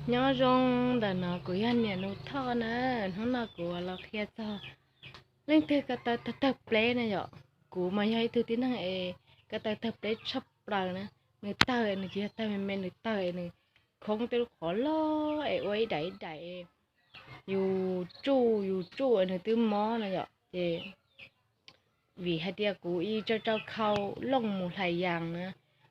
Nyob zoo, ntawm no kuv yog niam Nus Thoj na. Hnub no kuv los qhia txog leej twg ko taw tawg tawg pleb na yom. Kuv mas yog ib tug tib neeg es ko taw tawg pleb tshaj plaws na. Nws tawg, nws tsis yog tawg me me, nws tawg es nws khoob tej lub qhov loj es ua ib daim ib daim, yus tsuj yus tsuj es nws twb mob na yom. Ces vim hais tias kuv ib tsau tsau khau looj mus hlais yas na,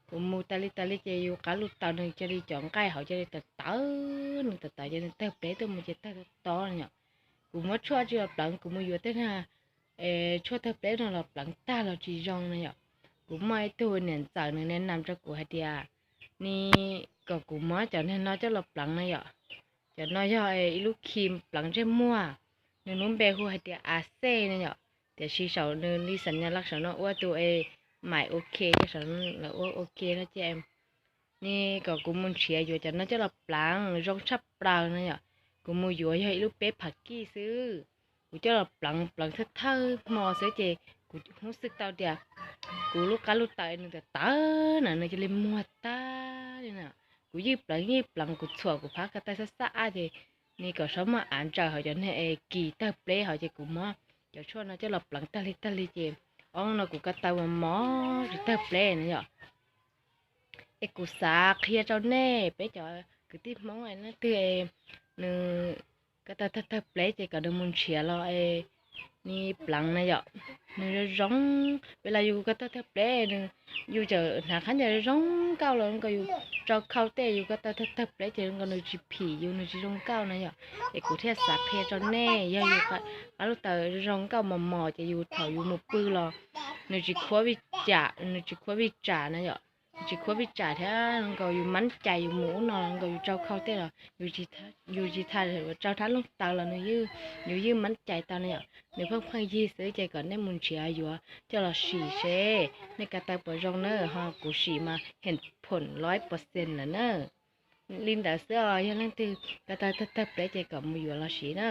kuv mus tas li tas li ces yus qab lub taws nws cia li cov nqaij hauv cia li tawv tawv, nws tawv tawv ces nws tawg pleb tuaj mus ces tawg tod tod na yom. Kuv muab tshuaj tsi los pleev, kuv mus yuav tej tshuaj tawg pleb no los pleev tag los tsis zoo na yom. Kuv muaj ib tug niam ntxawm nws na nam rau kuv hais tias, ni kom kuv muab cov niag no coj los pleev na yom. Cov no yog ib lub khi pleev ntsej muag, nws lub npe hu hais tias a xej na yom. Tiam sis saum nws li xam nyas laj saum no ua tus es mais ok, saum no ua ok no ces, ni kom kuv mus nrhiav yuav cov no coj los pleev zoo tshaj plaws na yom. Kuv mus yuav yog ib lub peb phav kij xwb, kuv coj los pleev pleev thawj thawj hmo xwb ces kuv hnub xwb tau tias kuv lub qab lub taws nws tawv tawv na, nws cia li muag tag li na. Kuv yeej pleev yeej pleev, kuv txhuam kuv phab ko taw xab xab ab ces, ni kom saib muaj av ntsaws hauv cov niag es kis tawg pleb hauv ces kuv muab cov tshuaj no coj los pleev tag li tag li ces, ob no kuv ko taw mos mos tsis tawg pleb na yom. Es kuv xav qhia rau nej peb cov kwv tij Hmoob leej twg nws ko taw tawg tawg pleb ces kom nws mus nrhiav los ni pleev na yom. Nws zoo zoo, peb los yus ko taw tawg pleb nws, yus txawm hnav qhab ncaws zoo zoo nkauj los nkaus yus tsau khau tej yus ko taw tawg tawg pleb ces nkaus nws tsis phim yus, nws tsis zoo nkauj na yom. Es kuv thiaj xav qhia rau nej, yog yus qab lub taws zoo zoo nkauj mos mos ces yus thaum yus mus pw los nws tsis khuab vij tsam, nws tsis khuab vij tsam na yom. Nws tsis khuab vij tsam thiab nkaus yus mab cais yus mus ub no nkaus yus tsau khau tej los yus tsis tha tsau thab looj taws los nws, yus yeej mab cais tau na yom. Nws pheej pheej yig xwb ces kom nej mus nrhiav yuav coj los sim seb nej ko taw puas zoo na, ho kuv sim mas heem phoom loib pov xees lawm na. Li ntawd xwb os, yog leej twg ko taw tawg tawg pleb ces kom mus yuav los sim na.